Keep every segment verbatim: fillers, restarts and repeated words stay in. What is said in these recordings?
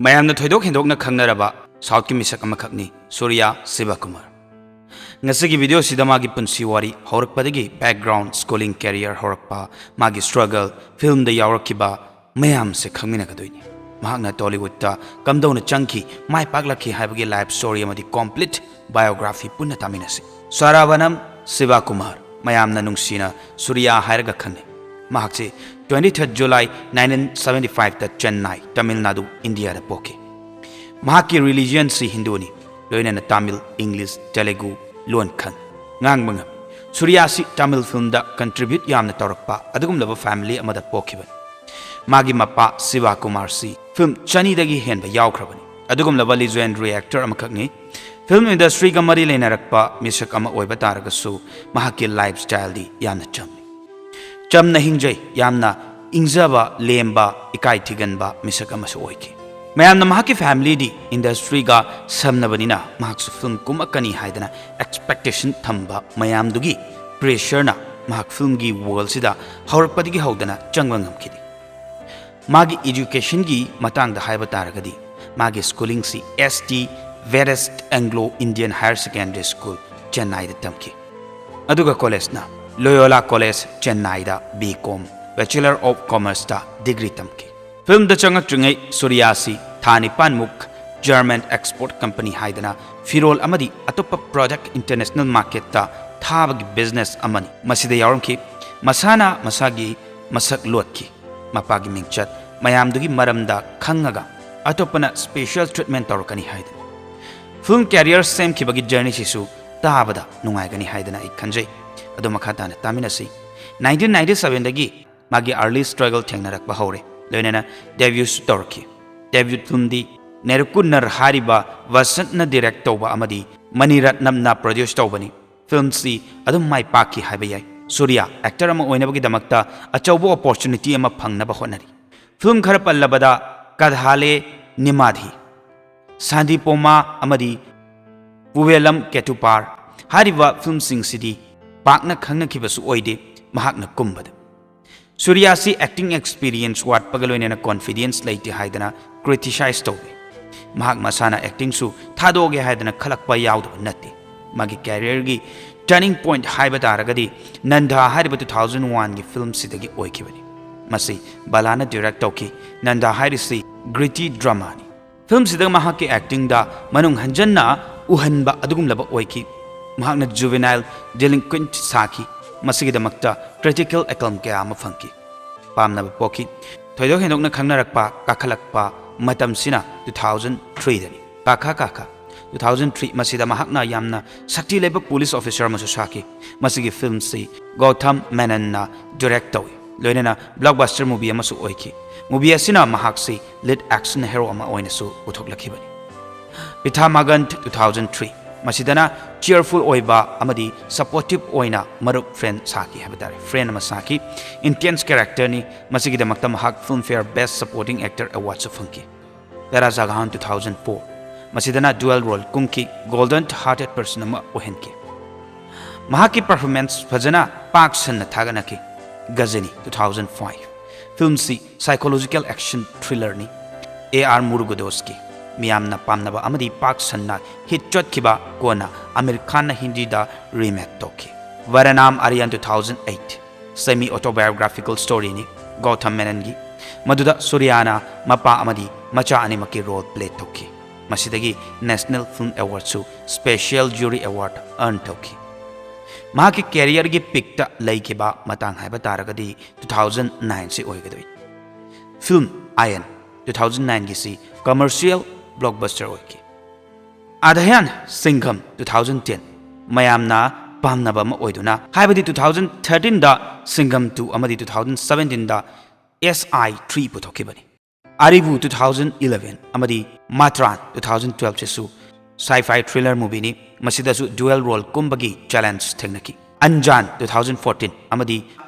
ꯃꯌꯥꯝꯅ ꯊꯣꯏꯗꯣꯛ ꯍꯦꯟꯗꯣꯛꯅ ꯈꯪꯅꯔꯕ ꯁꯥꯎꯠꯀꯤ ꯃꯤꯁꯛ ꯑꯃꯈꯛꯅꯤ ꯁꯨꯔꯤꯌꯥ ꯁꯤꯕꯀꯨꯃꯥꯔ꯫ ꯉꯁꯤꯒꯤ ꯚꯤꯗꯤꯑꯣꯁꯤꯗ ꯃꯥꯒꯤ ꯄꯨꯟꯁꯤ ꯋꯥꯔꯤ ꯍꯧꯔꯛꯄꯗꯒꯤ background, schooling career ꯍꯧꯔꯛꯄ, ꯃꯥꯒꯤ struggle, ꯐꯤꯜꯝꯗ ꯌꯥꯎꯔꯛꯈꯤꯕ ꯃꯌꯥꯝꯁꯦ ꯈꯪꯃꯤꯟꯅꯒꯗꯣꯏꯅꯤ꯫ ꯃꯍꯥꯛꯅ ꯇꯣꯂꯤꯋꯨꯗꯇ ꯀꯝꯗꯧꯅ ꯆꯪꯈꯤ, ꯃꯥꯏ ꯄꯥꯛꯂꯛꯈꯤ ꯍꯥꯏꯕꯒꯤ life story ꯑꯃꯗꯤ complete biography ꯄꯨꯟꯅ ꯇꯥꯃꯤꯟꯅꯁꯤ꯫ ꯁꯥꯔꯥꯚꯥꯅꯝ ꯁꯤꯕꯀꯨꯃꯥꯔ, ꯃꯌꯥꯝꯅ ꯅꯨꯡꯁꯤꯅ ꯁꯨꯔꯤꯌꯥ ꯍꯥꯏꯔꯒ ꯈꯪꯅꯩ꯫ ꯃꯍꯥꯛꯁꯤ twenty third July nineteen seventy five ꯇ ꯆꯦꯟꯅꯥꯏ, ꯇꯥꯃꯤꯜ ꯅꯥꯗꯨ, ꯏꯟꯗꯤꯌꯥꯗ ꯄꯣꯛꯈꯤ꯫ ꯃꯍꯥꯛꯀꯤ religion ꯁꯤ ꯍꯤꯟꯗꯨꯅꯤ, ꯂꯣꯏꯅꯅ ꯇꯥꯃꯤꯜ, ꯏꯪꯂꯤꯁ, ꯇꯦꯂꯨꯒꯨ ꯂꯣꯟ ꯈꯪ, ꯉꯥꯡꯕ ꯉꯝꯃꯤ꯫ ꯁꯨꯔꯤꯌꯥꯁꯤ ꯇꯥꯃꯤꯜ ꯐꯤꯜꯝꯗ contribute ꯌꯥꯝꯅ ꯇꯧꯔꯛꯄ ꯑꯗꯨꯒꯨꯝꯂꯕ family ꯑꯃꯗ ꯄꯣꯛꯈꯤꯕꯅꯤ꯫ ꯃꯥꯒꯤ ꯃꯄꯥ ꯁꯤꯕꯀꯨꯃꯥꯔꯁꯤ ꯐꯤꯜꯝ ꯆꯅꯤꯗꯒꯤ ꯍꯦꯟꯕ ꯌꯥꯎꯈ꯭ꯔꯕꯅꯤ꯫ ꯑꯗꯨꯒꯨꯝꯂꯕ legendary actor ꯑꯃꯈꯛꯅꯤ꯫ ꯐꯤꯜꯝ industry ꯒ ꯃꯔꯤ ꯂꯩꯅꯔꯛꯄ ꯃꯤꯁꯛ ꯑꯃ ꯑꯣꯏꯕ ꯇꯥꯔꯒꯁꯨ, ꯃꯍꯥꯛꯀꯤ lifestyle ꯗꯤ ꯌꯥꯝꯅ ꯆꯝꯃꯤ꯫ ꯆꯝꯅ ꯍꯤꯡꯖꯩ, ꯌꯥꯝꯅ ꯏꯪꯖꯕ, ꯂꯦꯝꯕ, ꯏꯀꯥꯏ ꯊꯤꯒꯟꯕ ꯃꯤꯁꯛ ꯑꯃꯁꯨ ꯑꯣꯏꯈꯤ꯫ ꯃꯌꯥꯝꯅ ꯃꯍꯥꯛꯀꯤ family ꯗꯤ industry ꯒ ꯁꯝꯅꯕꯅꯤꯅ, ꯃꯍꯥꯛꯁꯨ ꯐꯤꯜꯝ ꯀꯨꯝꯃꯛꯀꯅꯤ ꯍꯥꯏꯗꯅ expectation ꯊꯝꯕ ꯃꯌꯥꯝꯗꯨꯒꯤ pressure ꯅ ꯃꯍꯥꯛ ꯐꯤꯜꯝꯒꯤ world ꯁꯤꯗ ꯍꯧꯔꯛꯄꯗꯒꯤ ꯍꯧꯗꯅ ꯆꯪꯕ ꯉꯝꯈꯤꯗꯦ꯫ ꯃꯥꯒꯤ education ꯒꯤ ꯃꯇꯥꯡꯗ ꯍꯥꯏꯕ ꯇꯥꯔꯒꯗꯤ, ꯃꯥꯒꯤ schooling ꯁꯤ S T Vedast Anglo Indian Higher Secondary School, ꯆꯦꯟꯅꯥꯏꯗ ꯇꯝꯈꯤ꯫ ꯑꯗꯨꯒ college ꯅ Loyola College, ꯆꯦꯟꯅꯥꯏꯗ B Com, Bachelor of Commerce ꯇ degree ꯇꯝꯈꯤ꯫ ꯐꯤꯜꯝꯗ ꯆꯪꯉꯛꯇ꯭ꯔꯤꯉꯩ ꯁꯨꯔꯤꯌꯥꯁꯤ ꯊꯥ ꯅꯤꯄꯥꯟꯃꯨꯛ German export company ꯍꯥꯏꯗꯅ ꯐꯤꯔꯣꯜ ꯑꯃꯗꯤ ꯑꯇꯣꯞꯄ product international market ꯇ ꯊꯥꯕꯒꯤ business ꯑꯃꯅꯤ, ꯃꯁꯤꯗ ꯌꯥꯎꯔꯝꯈꯤ꯫ ꯃꯁꯥꯅ ꯃꯁꯥꯒꯤ ꯃꯁꯛ ꯂꯣꯠꯈꯤ꯫ ꯃꯄꯥꯒꯤ ꯃꯤꯡꯆꯠ ꯃꯌꯥꯝꯗꯨꯒꯤ ꯃꯔꯝꯗ ꯈꯪꯉꯒ ꯑꯇꯣꯞꯄꯅ special treatment ꯇꯧꯔꯛꯀꯅꯤ ꯍꯥꯏꯗꯅ꯫ ꯐꯤꯜꯝ career ꯁꯦꯝꯈꯤꯕꯒꯤ journey ꯁꯤꯁꯨ ꯇꯥꯕꯗ ꯅꯨꯡꯉꯥꯏꯒꯅꯤ ꯍꯥꯏꯗꯅ ꯑꯩ ꯈꯟꯖꯩ꯫ ꯑꯗꯨ ꯃꯈꯥ ꯇꯥꯅ ꯇꯥꯃꯤꯟꯅꯁꯤ꯫ Nineteen ninety seven ꯗꯒꯤ ꯃꯥꯒꯤ early struggle ꯊꯦꯡꯅꯔꯛꯄ ꯍꯧꯔꯦ, ꯂꯣꯏꯅꯅ debut ꯁꯨ ꯇꯧꯔꯛꯈꯤ꯫ Debut ꯐꯤꯜꯝꯗꯤ ꯅꯦꯔꯨꯀꯨꯟꯅꯔ ꯍꯥꯏꯔꯤꯕ ꯕꯁꯟꯠꯅ direct ꯇꯧꯕ ꯑꯃꯗꯤ ꯃꯅꯤꯔꯠꯅꯝꯅ produce ꯇꯧꯕꯅꯤ꯫ ꯐꯤꯜꯝꯁꯤ ꯑꯗꯨꯝ ꯃꯥꯏ ꯄꯥꯛꯈꯤ ꯍꯥꯏꯕ ꯌꯥꯏ꯫ ꯁꯨꯔꯤꯌꯥ actor ꯑꯃ ꯑꯣꯏꯅꯕꯒꯤꯗꯃꯛꯇ ꯑꯆꯧꯕ opportunity ꯑꯃ ꯐꯪꯅꯕ ꯍꯣꯠꯅꯔꯤ꯫ ꯐꯤꯜꯝ ꯈꯔ ꯄꯜꯂꯕꯗ, ꯀꯗꯍꯥꯂꯦ ꯅꯤꯃꯥꯙꯤ, ꯁꯥꯟꯗꯤꯄꯣꯃꯥ ꯑꯃꯗꯤ ꯄꯨꯋꯦꯂꯝ ꯀꯦꯇꯨꯄꯥꯔ ꯍꯥꯏꯔꯤꯕ ꯐꯤꯜꯝꯁꯤꯡꯁꯤꯗꯤ ꯄꯥꯛꯅ ꯈꯪꯅꯈꯤꯕꯁꯨ ꯑꯣꯏꯗꯦ ꯃꯍꯥꯛꯅ ꯀꯨꯝꯕꯗ꯫ ꯁꯨꯔꯤꯌꯥꯁꯤ acting experience ꯋꯥꯠꯄꯒ ꯂꯣꯏꯅꯅ confidence ꯂꯩꯇꯦ ꯍꯥꯏꯗꯅ criticize ꯇꯧꯏ꯫ ꯃꯍꯥꯛ ꯃꯁꯥꯅ actingꯁꯨ ꯊꯥꯗꯣꯛꯑꯒꯦ ꯍꯥꯏꯗꯅ ꯈꯜꯂꯛꯄ ꯌꯥꯎꯗꯕ ꯅꯠꯇꯦ꯫ ꯃꯥꯒꯤ careerꯒꯤ turning point ꯍꯥꯏꯕ ꯇꯥꯔꯒꯗꯤ ꯅꯟꯗꯥ ꯍꯥꯏꯔꯤꯕ two thousand oneꯒꯤ filmꯁꯤꯗꯒꯤ ꯑꯣꯏꯈꯤꯕꯅꯤ꯫ ꯃꯁꯤ ꯕꯂꯥꯅ direct ꯇꯧꯈꯤ꯫ ꯅꯟꯗꯥ ꯍꯥꯏꯔꯤꯁꯤ gritty dramaꯅꯤ꯫ Filmꯁꯤꯗ ꯃꯍꯥꯛꯀꯤ actingꯗ ꯃꯅꯨꯡ ꯍꯟꯖꯟꯅ ꯎꯍꯟꯕ ꯑꯗꯨꯒꯨꯝꯂꯕ ꯑꯣꯏꯈꯤ꯫ ꯃꯍꯥꯛꯅ juvenile delinquent ꯁꯥꯈꯤ꯫ ꯃꯁꯤꯒꯤꯗꯃꯛꯇ critical acclaim ꯀꯌꯥ ꯑꯃ ꯐꯪꯈꯤ꯫ ꯄꯥꯝꯅꯕ ꯄꯣꯛꯈꯤ꯫ ꯊꯣꯏꯗꯣꯛ ꯍꯦꯟꯗꯣꯛꯅ ꯈꯪꯅꯔꯛꯄ ꯀꯥꯈꯠꯂꯛꯄ ꯃꯇꯝꯁꯤꯅ two thousand threeꯗꯅꯤ꯫ ꯀꯥꯈꯥ ꯀꯥꯈꯥ two thousand three ꯃꯁꯤꯗ ꯃꯍꯥꯛꯅ ꯌꯥꯝꯅ ꯁꯛꯇꯤ ꯂꯩꯕ police officer ꯑꯃꯁꯨ ꯁꯥꯈꯤ꯫ ꯃꯁꯤꯒꯤ filmꯁꯤ ꯒꯧꯊꯝ ꯃꯦꯅꯟꯅ direct ꯇꯧꯏ꯫ ꯂꯣꯏꯅꯅ blockbuster movie ꯑꯃꯁꯨ ꯑꯣꯏꯈꯤ꯫ Movie ꯑꯁꯤꯅ ꯃꯍꯥꯛꯁꯤ lead action hero ꯑꯃ ꯑꯣꯏꯅꯁꯨ ꯄꯨꯊꯣꯛꯂꯛꯈꯤꯕꯅꯤ꯫ Peetha ꯃꯥꯒꯟ two thousand three ꯃꯁꯤꯗꯅ cheerful ꯑꯣꯏꯕ ꯑꯃꯗꯤ supportive ꯑꯣꯏꯅ ꯃꯔꯨꯞ friend ꯁꯥꯈꯤ ꯍꯥꯏꯕ ꯇꯥꯔꯦ꯫ Friend ꯑꯃ ꯁꯥꯈꯤ꯫ Intense characterꯅꯤ꯫ ꯃꯁꯤꯒꯤꯗꯃꯛꯇ ꯃꯍꯥꯛ Filmfare Best Supporting Actor Awardꯁꯨ ꯐꯪꯈꯤ꯫ ꯄꯦꯔꯥ ꯖꯒꯥꯟ two thousand four ꯃꯁꯤꯗꯅ dual role ꯀꯨꯝꯈꯤ꯫ Golden hearted person ꯑꯃ ꯑꯣꯏꯍꯟꯈꯤ꯫ ꯃꯍꯥꯛꯀꯤ performance ꯐꯖꯅ ꯄꯥꯛ ꯁꯟꯅ ꯊꯥꯒꯠꯅꯈꯤ꯫ ꯒꯖꯅꯤ two thousand five filmꯁꯤ psychological action thrillerꯅꯤ꯫ A R Murugadosꯀꯤ ꯃꯤꯌꯥꯝꯅ ꯄꯥꯝꯅꯕ ꯑꯃꯗꯤ ꯄꯥꯛ ꯁꯟꯅ hit ꯆꯠꯈꯤꯕ, ꯀꯣꯟꯅ ꯑꯃꯤꯔ ꯈꯥꯟꯅ ꯍꯤꯟꯗꯤꯗ remake ꯇꯧꯈꯤ꯫ ꯚꯔꯅꯥꯝ ꯑꯔꯌꯟ two thousand eight semi autobiographical storyꯅꯤ ꯒꯧꯊꯝ ꯃꯦꯅꯟꯒꯤ, ꯃꯗꯨꯗ ꯁꯨꯔꯤꯌꯥꯅ ꯃꯄꯥ ꯑꯃꯗꯤ ꯃꯆꯥ ꯑꯅꯤꯃꯛꯀꯤ role play ꯇꯧꯈꯤ꯫ ꯃꯁꯤꯗꯒꯤ National Film Awardꯁꯨ Special Jury Award earn ꯇꯧꯈꯤ꯫ ꯃꯍꯥꯛꯀꯤ careerꯒꯤ peakꯇ ꯂꯩꯈꯤꯕ ꯃꯇꯥꯡ ꯍꯥꯏꯕ ꯇꯥꯔꯒꯗꯤ two thousand nineꯁꯤ ꯑꯣꯏꯒꯗꯣꯏꯅꯤ꯫ Film ꯑꯥꯌꯟ two thousand nineꯒꯤꯁꯤ commercial blockbuster ꯑꯣꯏꯈꯤ꯫ ꯑꯗꯍꯌꯥꯟ ꯁꯤꯡꯘꯝ two thousand ten ꯃꯌꯥꯝꯅ ꯄꯥꯝꯅꯕ ꯑꯃ ꯑꯣꯏꯗꯨꯅ, ꯍꯥꯏꯕꯗꯤ two thousand thirteenꯗ ꯁꯤꯡꯘꯝ two ꯑꯃꯗꯤ two thousand seventeenꯗ S I three ꯄꯨꯊꯣꯛꯈꯤꯕꯅꯤ꯫ ꯑꯔꯤꯕꯨ two thousand eleven ꯑꯃꯗꯤ ꯃꯥꯇ꯭ꯔꯥꯟ two thousand twelveꯁꯤꯁꯨ sci-fi thriller movieꯅꯤ꯫ ꯃꯁꯤꯗꯁꯨ dual role ꯀꯨꯝꯕꯒꯤ challenge ꯊꯦꯡꯅꯈꯤ꯫ ꯑꯟꯖꯥꯟ two thousand fourteen ꯑꯃꯗꯤ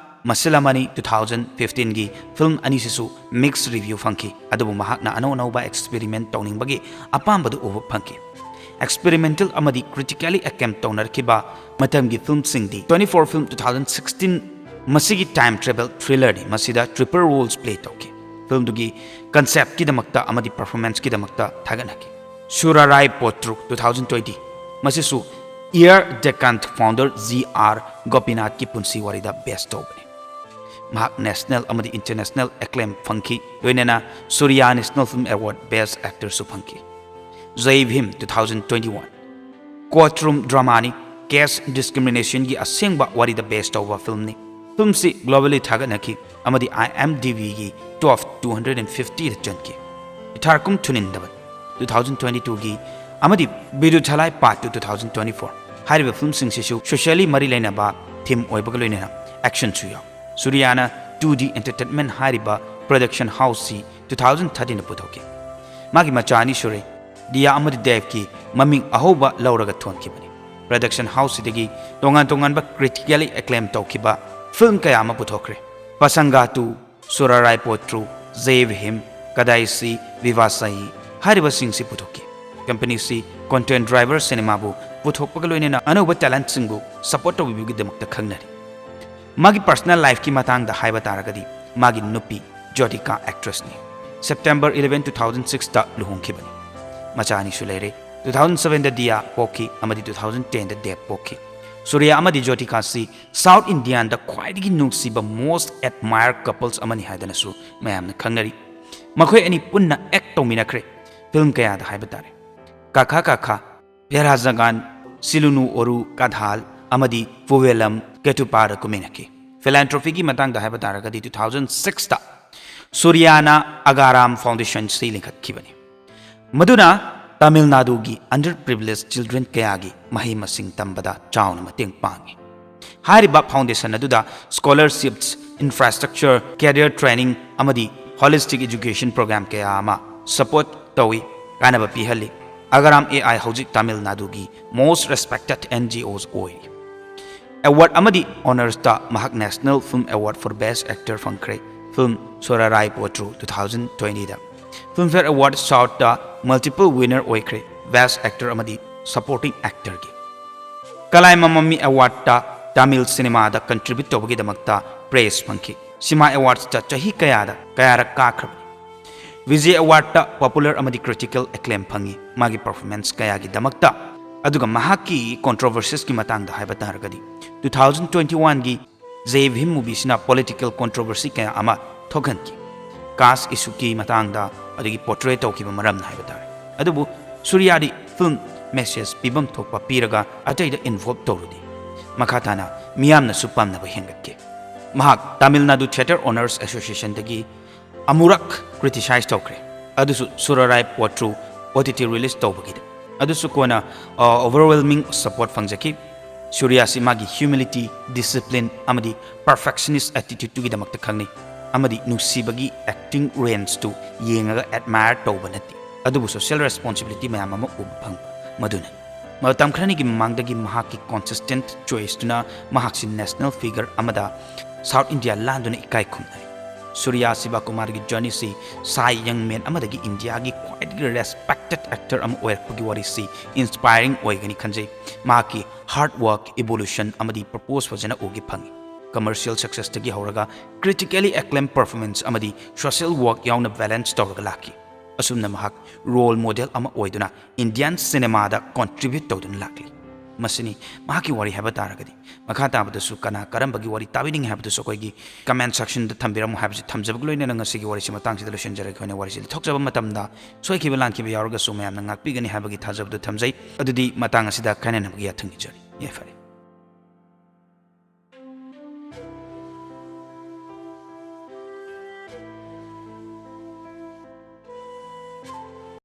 ꯃꯁꯤꯂꯃꯅꯤ two thousand fifteenꯒꯤ film ꯑꯅꯤꯁꯤꯁꯨ mixed review ꯐꯪꯈꯤ, ꯑꯗꯨꯕꯨ ꯃꯍꯥꯛꯅ ꯑꯅꯧ ꯑꯅꯧꯕ experiment ꯇꯧꯅꯤꯡꯕꯒꯤ ꯑꯄꯥꯝꯕꯗꯨ ꯎꯕ ꯐꯪꯈꯤ꯫ Experimental ꯑꯃꯗꯤ critically acclaimed ꯇꯧꯅꯔꯛꯈꯤꯕ ꯃꯇꯝꯒꯤ filmꯁꯤꯡꯗꯤ twenty-four film two thousand sixteen ꯃꯁꯤꯒꯤ time travel thrillerꯅꯤ꯫ ꯃꯁꯤꯗ triple roles play ꯇꯧꯈꯤ꯫ Filmꯗꯨꯒꯤ conceptꯀꯤꯗꯃꯛꯇ ꯑꯃꯗꯤ performanceꯀꯤꯗꯃꯛꯇ ꯊꯥꯒꯠꯅꯈꯤ꯫ Surarai Potru, two thousand twenty꯫ ꯃꯁꯤꯁꯨ Air Deccan founder G R Gopinathꯀꯤ ꯄꯨꯟꯁꯤ ꯋꯥꯔꯤꯗ base ꯇꯧꯕꯅꯤ꯫ ꯃꯍꯥꯛ national ꯑꯃꯗꯤ international acclaim ꯐꯪꯈꯤ, ꯂꯣꯏꯅꯅ Suriya National Film Award Best Actorꯁꯨ ꯐꯪꯈꯤ꯫ Zai Bhim, two thousand twenty-one꯫ Courtroom dramaꯅꯤ, caste discriminationꯒꯤ ꯑꯁꯦꯡꯕ ꯋꯥꯔꯤꯗ base ꯇꯧꯕ filmꯅꯤ꯫ Filmꯁꯤ globally ꯊꯥꯒꯠꯅꯈꯤ ꯑꯃꯗꯤ IMDbꯒꯤ top two hundred fiftyꯗ ꯆꯟꯈꯤ꯫ Itharkum Thunindavan, two thousand twenty-twoꯒꯤ ꯑꯃꯗꯤ Viduthalai Part two, two thousand twenty-four꯫ ꯍꯥꯏꯔꯤꯕ filmꯁꯤꯡꯁꯤꯁꯨ socially ꯃꯔꯤ ꯂꯩꯅꯕ theme ꯑꯣꯏꯕꯒ ꯂꯣꯏꯅꯅ actionꯁꯨ ꯌꯥꯎꯏ꯫ Suriyana two D Entertainment ꯍꯥꯏꯔꯤꯕ production houseꯁꯤ two thousand thirteenꯗ ꯄꯨꯊꯣꯛꯈꯤ꯫ ꯃꯥꯒꯤ ꯃꯆꯥ ꯑꯅꯤ ꯁꯨꯔꯦ꯫ Diya ꯑꯃꯗꯤ Devꯀꯤ ꯃꯃꯤꯡ ꯑꯍꯧꯕ ꯂꯧꯔꯒ ꯊꯣꯟꯈꯤꯕꯅꯤ꯫ Production houseꯁꯤꯗꯒꯤ ꯇꯣꯉꯥꯟ ꯇꯣꯉꯥꯟꯕ critically acclaim ꯇꯧꯈꯤꯕ film ꯀꯌꯥ ꯑꯃ ꯄꯨꯊꯣꯛꯈ꯭ꯔꯦ꯫ Pasangatu, Surarai Potru, Zai Bhim, Kadaisi, Vivasai ꯍꯥꯏꯔꯤꯕꯁꯤꯡꯁꯤ ꯄꯨꯊꯣꯛꯈꯤ꯫ Companyꯁꯤ content driven cinemaꯕꯨ ꯄꯨꯊꯣꯛꯄꯒ ꯂꯣꯏꯅꯅ ꯑꯅꯧꯕ talentꯁꯤꯡꯕꯨ support ꯇꯧꯕꯤꯕꯒꯤꯗꯃꯛꯇ ꯈꯪꯅꯔꯤ꯫ ꯃꯥꯒꯤ personal lifeꯀꯤ ꯃꯇꯥꯡꯗ ꯍꯥꯏꯕ ꯇꯥꯔꯒꯗꯤ, ꯃꯥꯒꯤ ꯅꯨꯄꯤ Jyotika actressꯅꯤ꯫ September eleven, two thousand sixꯇ ꯂꯨꯍꯣꯡꯈꯤꯕꯅꯤ꯫ ꯃꯆꯥ ꯑꯅꯤꯁꯨ ꯂꯩꯔꯦ꯫ Two thousand sevenꯗ Diya ꯄꯣꯛꯈꯤ ꯑꯃꯗꯤ two thousand tenꯗ Dev ꯄꯣꯛꯈꯤ꯫ Suriya ꯑꯃꯗꯤ Jyotika ꯑꯁꯤ South Indiaꯗ ꯈ꯭ꯋꯥꯏꯗꯒꯤ ꯅꯨꯡꯁꯤꯕ, most admired couples ꯑꯃꯅꯤ ꯍꯥꯏꯗꯅꯁꯨ ꯃꯌꯥꯝꯅ ꯈꯪꯅꯔꯤ꯫ ꯃꯈꯣꯏ ꯑꯅꯤ ꯄꯨꯟꯅ act ꯇꯧꯃꯤꯟꯅꯈ꯭ꯔꯦ film ꯀꯌꯥꯗ ꯍꯥꯏꯕ ꯇꯥꯔꯦ꯫ Kakha Kakha, Pherzagan, Silunu Oru Kadhal ꯑꯃꯗꯤ Puvelam Ketupada ꯀꯨꯝꯃꯤꯟꯅꯈꯤ꯫ Philanthropyꯒꯤ ꯃꯇꯥꯡꯗ ꯍꯥꯏꯕ ꯇꯥꯔꯒꯗꯤ, two thousand sixꯇ Suriyana Agaram Foundationꯁꯤ ꯂꯤꯡꯈꯠꯈꯤꯕꯅꯤ, ꯃꯗꯨꯅ ꯇꯥꯃꯤꯜ ꯅꯥꯗꯨꯒꯤ underprivileged children ꯀꯌꯥꯒꯤ ꯃꯍꯩ ꯃꯁꯤꯡ ꯇꯝꯕꯗ ꯆꯥꯎꯅ ꯃꯇꯦꯡ ꯄꯥꯡꯉꯤ꯫ ꯍꯥꯏꯔꯤꯕ foundation ꯑꯗꯨꯗ scholarships, infrastructure, career training ꯑꯃꯗꯤ holistic education program ꯀꯌꯥ ꯑꯃ support ꯇꯧꯏ, ꯀꯥꯟꯅꯕ ꯄꯤꯍꯜꯂꯤ꯫ Agaram AI ꯍꯧꯖꯤꯛ ꯇꯥꯃꯤꯜ ꯅꯥꯗꯨꯒꯤ most respected NGOs ꯑꯣꯏꯔꯤ꯫ Award ꯑꯃꯗꯤ honorsꯇ ꯃꯍꯥꯛ National Film Award for Best Actor ꯐꯪꯈ꯭ꯔꯦ, film Surarai Potru two thousand twentyꯗ꯫ Filmfare Award Southꯇ multiple winner ꯑꯣꯏꯈ꯭ꯔꯦ, Best Actor ꯑꯃꯗꯤ Supporting Actorꯒꯤ꯫ Kalaimamani Awardꯇ ꯇꯥꯃꯤꯜ ꯁꯤꯅꯦꯃꯥꯗ ꯀꯟꯇ꯭ꯔꯤꯕ꯭ꯌꯨꯠ ꯇꯧꯕꯒꯤꯗꯃꯛꯇ ꯄ꯭ꯔꯦꯖ ꯐꯪꯈꯤ꯫ ꯁꯤꯃꯥ ꯑꯦꯋꯥꯔꯗꯁꯇ ꯆꯍꯤ ꯀꯌꯥꯗ ꯀꯌꯥꯔꯛ ꯀꯥꯈ꯭ꯔꯕꯅꯤ꯫ ꯕꯤꯖꯦ ꯑꯦꯋꯥꯔꯗꯇ ꯄꯣꯄꯨꯂꯔ ꯑꯃꯗꯤ ꯀ꯭ꯔꯤꯇꯤꯀꯦꯜ ꯑꯦꯀ꯭ꯂꯦꯝ ꯐꯪꯉꯤ꯫ ꯃꯥꯒꯤ ꯄꯔꯐꯣꯔꯃꯦꯟꯁ ꯀꯌꯥꯒꯤꯗꯃꯛꯇ꯫ ꯑꯗꯨꯒ ꯃꯍꯥꯛꯀꯤ ꯀꯣꯟꯇ꯭ꯔꯣꯚꯔꯁꯤꯁꯀꯤ ꯃꯇꯥꯡꯗ ꯍꯥꯏꯕ ꯇꯥꯔꯒꯗꯤ, ꯇꯨ ꯊꯥꯎꯖꯟ ꯇ꯭ꯋꯦꯟꯇꯤ ꯋꯥꯟꯒꯤ ꯖꯦ ꯚꯤꯝ ꯃꯨꯚꯤꯁꯤꯅ ꯄꯣꯂꯤꯇꯤꯀꯦꯜ ꯀꯣꯟꯇ꯭ꯔꯣꯚꯔꯁꯤ ꯀꯌꯥ ꯑꯃ ꯊꯣꯛꯍꯟꯈꯤ꯫ ꯀꯥꯁ ꯏꯁꯨꯒꯤ ꯃꯇꯥꯡꯗ ꯑꯗꯒꯤ ꯄꯣꯔꯇ꯭ꯔꯦ ꯇꯧꯈꯤꯕ ꯃꯔꯝꯅ ꯍꯥꯏꯕ ꯇꯥꯔꯦ꯫ ꯑꯗꯨꯕꯨ ꯁꯨꯔꯤꯌꯥꯗꯤ ꯐꯤꯜꯝ ꯃꯦꯁꯦꯖ ꯄꯤꯐꯝ ꯊꯣꯛꯄ ꯄꯤꯔꯒ ꯑꯇꯩꯗ ꯏꯟꯚꯣꯜꯕ ꯇꯧꯔꯨꯗꯦ꯫ ꯃꯈꯥ ꯇꯥꯅ ꯃꯤꯌꯥꯝꯅꯁꯨ ꯄꯥꯝꯅꯕ ꯍꯦꯟꯒꯠꯈꯤ꯫ ꯃꯍꯥꯛ ꯇꯥꯃꯤꯜ ꯅꯥꯗꯨ ꯊꯤꯌꯦꯇꯔ ꯑꯣꯅꯔꯁ ꯑꯦꯁꯣꯁꯤꯌꯦꯁꯟꯗꯒꯤ ꯑꯃꯨꯔꯛ ꯀ꯭ꯔꯤꯇꯤꯁꯥꯏꯖ ꯇꯧꯈ꯭ꯔꯦ, ꯑꯗꯨꯁꯨ ꯁꯨꯔꯥꯔꯥꯏ ꯄꯣꯠꯇ꯭ꯔꯨ ꯑꯣ ꯇꯤ ꯇꯤ ꯔꯤꯂꯤꯁ ꯇꯧꯕꯒꯤꯗ꯫ ꯑꯗꯨꯁꯨ ꯀꯣꯟꯅ ꯑꯣꯚꯔꯋꯦꯜꯃꯤꯡ ꯁꯄꯣꯔꯠ ꯐꯪꯖꯈꯤ꯫ ꯁꯨꯔꯤꯌꯥꯁꯤ ꯃꯥꯒꯤ ꯍ꯭ꯌꯨꯃꯤꯂꯤꯇꯤ, ꯗꯤꯁꯤꯄ꯭ꯂꯤꯟ ꯑꯃꯗꯤ ꯄꯔꯐꯦꯛꯁꯅꯤꯁ ꯑꯦꯇꯤꯇ꯭ꯌꯨꯠꯇꯨꯒꯤꯗꯃꯛꯇ ꯈꯪꯅꯩ, ꯑꯃꯗꯤ ꯅꯨꯡꯁꯤꯕꯒꯤ ꯑꯦꯛꯇꯤꯡ ꯔꯦꯟꯖꯇꯨ ꯌꯦꯡꯉꯒ ꯑꯦꯗꯃꯥꯌꯔ ꯇꯧꯕ ꯅꯠꯇꯦ, ꯑꯗꯨꯕꯨ ꯁꯣꯁꯤꯌꯦꯜ ꯔꯦꯁꯄꯣꯟꯁꯤꯕꯤꯂꯤꯇꯤ ꯃꯌꯥꯝ ꯑꯃ ꯎꯕ ꯐꯪꯕ ꯃꯗꯨꯅꯅꯤ꯫ ꯃꯇꯝ ꯈꯔꯅꯤꯒꯤ ꯃꯃꯥꯡꯗꯒꯤ ꯃꯍꯥꯛꯀꯤ ꯀꯣꯟꯁꯤꯁꯇꯦꯟꯠ ꯆꯣꯏꯁꯇꯨꯅ ꯃꯍꯥꯛꯁꯤ ꯅꯦꯁꯅꯦꯜ ꯐꯤꯒꯔ ꯑꯃꯗ ꯁꯥꯎꯠ ꯏꯟꯗꯤꯌꯥ ꯂꯥꯟꯗꯨꯅ ꯏꯀꯥꯏ ꯈꯨꯝꯅꯔꯤ꯫ ꯁꯨꯔꯤꯌꯥ ꯁꯤꯕꯥꯀꯨꯃꯥꯔꯒꯤ ꯖꯔꯅꯤꯁꯤ ꯁꯥꯏ ꯌꯪ ꯃꯦꯟ ꯑꯃꯗꯒꯤ ꯏꯟꯗꯤꯌꯥꯒꯤ ꯈ꯭ꯋꯥꯏꯗꯒꯤ ꯔꯦꯁꯄꯦꯛꯇꯦꯗ ꯑꯦꯛꯇꯔ ꯑꯃ ꯑꯣꯏꯔꯛꯄꯒꯤ ꯋꯥꯔꯤꯁꯤ ꯏꯟꯁꯄꯥꯏꯔꯤꯡ ꯑꯣꯏꯒꯅꯤ ꯈꯟꯖꯩ꯫ ꯃꯍꯥꯛꯀꯤ ꯍꯥꯔꯗ ꯋꯥꯔꯛ, ꯏꯚꯣꯂꯨꯁꯟ ꯑꯃꯗꯤ ꯄꯔꯄꯣꯁ ꯐꯖꯅ ꯎꯒꯦ ꯐꯪꯉꯤ꯫ ꯀꯃꯔꯁꯤꯌꯦꯜ ꯁꯛꯁꯦꯁꯇꯒꯤ ꯍꯧꯔꯒ ꯀ꯭ꯔꯤꯇꯤꯀꯦꯂꯤ ꯑꯦꯀ꯭ꯂꯦꯝ ꯄꯔꯐꯣꯔꯃꯦꯟꯁ ꯑꯃꯗꯤ ꯁꯣꯁꯤꯌꯦꯜ ꯋꯥꯔꯛ ꯌꯥꯎꯅ ꯕꯦꯂꯦꯟꯁ ꯇꯧꯔꯒ ꯂꯥꯛꯈꯤ꯫ ꯑꯁꯨꯝꯅ ꯃꯍꯥꯛ ꯔꯣꯜ ꯃꯣꯗꯦꯜ ꯑꯃ ꯑꯣꯏꯗꯨꯅ ꯏꯟꯗꯤꯌꯥꯟ ꯁꯤꯅꯦꯃꯥꯗ ꯀꯣꯟꯇ꯭ꯔꯤꯕ꯭ꯌꯨꯠ ꯇꯧꯗꯨꯅ ꯂꯥꯛꯂꯤ꯫ ꯃꯁꯤꯅꯤ ꯃꯍꯥꯛꯀꯤ ꯋꯥꯔꯤ ꯍꯥꯏꯕ ꯇꯥꯔꯒꯗꯤ꯫ ꯃꯈꯥ ꯇꯥꯕꯗꯁꯨ ꯀꯅꯥ ꯀꯔꯝꯕꯒꯤ ꯋꯥꯔꯤ ꯇꯥꯕꯤꯅꯤꯡꯉꯤ ꯍꯥꯏꯕꯗꯨꯁꯨ ꯑꯩꯈꯣꯏꯒꯤ ꯀꯃꯦꯟ ꯁꯦꯛꯁꯟꯗ ꯊꯝꯕꯤꯔꯝꯃꯨ ꯍꯥꯏꯕꯁꯤ ꯊꯝꯖꯕꯒ ꯂꯣꯏꯅꯅ ꯉꯁꯤꯒꯤ ꯋꯥꯔꯤꯁꯤ ꯃꯇꯥꯡꯁꯤꯗ ꯂꯣꯏꯁꯤꯟꯖꯔꯒꯦ꯫ ꯑꯩꯈꯣꯏꯅ ꯋꯥꯔꯤꯁꯤ ꯂꯤꯊꯣꯛꯆꯕ ꯃꯇꯝꯗ ꯁꯣꯏꯈꯤꯕ ꯂꯥꯟꯈꯤꯕ ꯌꯥꯎꯔꯒꯁꯨ ꯃꯌꯥꯝꯅ ꯉꯥꯛꯄꯤꯒꯅꯤ ꯍꯥꯏꯕꯒꯤ ꯊꯥꯖꯕꯗꯨ ꯊꯝꯖꯩ꯫ ꯑꯗꯨꯗꯤ ꯃꯇꯥꯡ ꯑꯁꯤꯗ ꯀꯥꯏꯅꯅꯕꯒꯤ ꯌꯥꯊꯪ ꯅꯤꯖꯔꯤ꯫ ꯌꯥꯏꯐꯔꯦ꯫